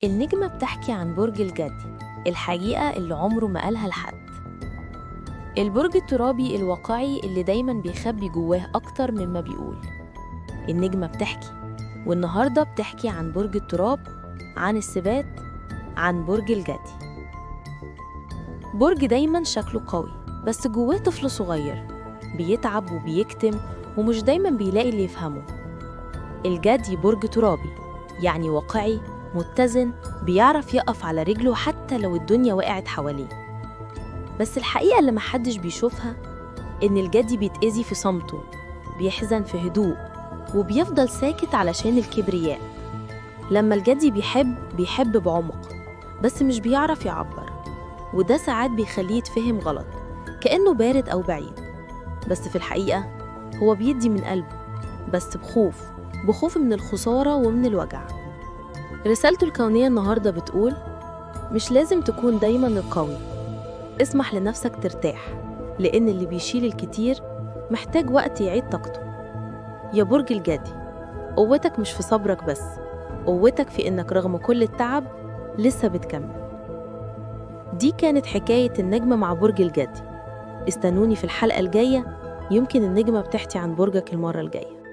النجمة بتحكي عن برج الجدي، الحقيقة اللي عمره ما قالها لحد. البرج الترابي الواقعي اللي دايما بيخبي جواه أكتر مما بيقول. النجمة بتحكي، والنهاردة بتحكي عن برج التراب، عن الثبات، عن برج الجدي. برج دايما شكله قوي، بس جواه طفل صغير بيتعب وبيكتم ومش دايما بيلاقي اللي يفهمه. الجدي برج ترابي، يعني واقعي متزن، بيعرف يقف على رجله حتى لو الدنيا وقعت حواليه. بس الحقيقة اللي محدش بيشوفها إن الجدي بيتأذي في صمته، بيحزن في هدوء، وبيفضل ساكت علشان الكبرياء. لما الجدي بيحب، بيحب بعمق، بس مش بيعرف يعبر، وده ساعات بيخليه يتفهم غلط، كأنه بارد أو بعيد. بس في الحقيقة هو بيدي من قلبه، بس بخوف، بخوف من الخسارة ومن الوجع. رسالته الكونية النهاردة بتقول: مش لازم تكون دايما القوي، اسمح لنفسك ترتاح، لأن اللي بيشيل الكتير محتاج وقت يعيد طاقته. يا برج الجدي، قوتك مش في صبرك بس، قوتك في إنك رغم كل التعب لسه بتكمل. دي كانت حكاية النجمة مع برج الجدي. استنوني في الحلقة الجاية، يمكن النجمة بتحكي عن برجك المرة الجاية.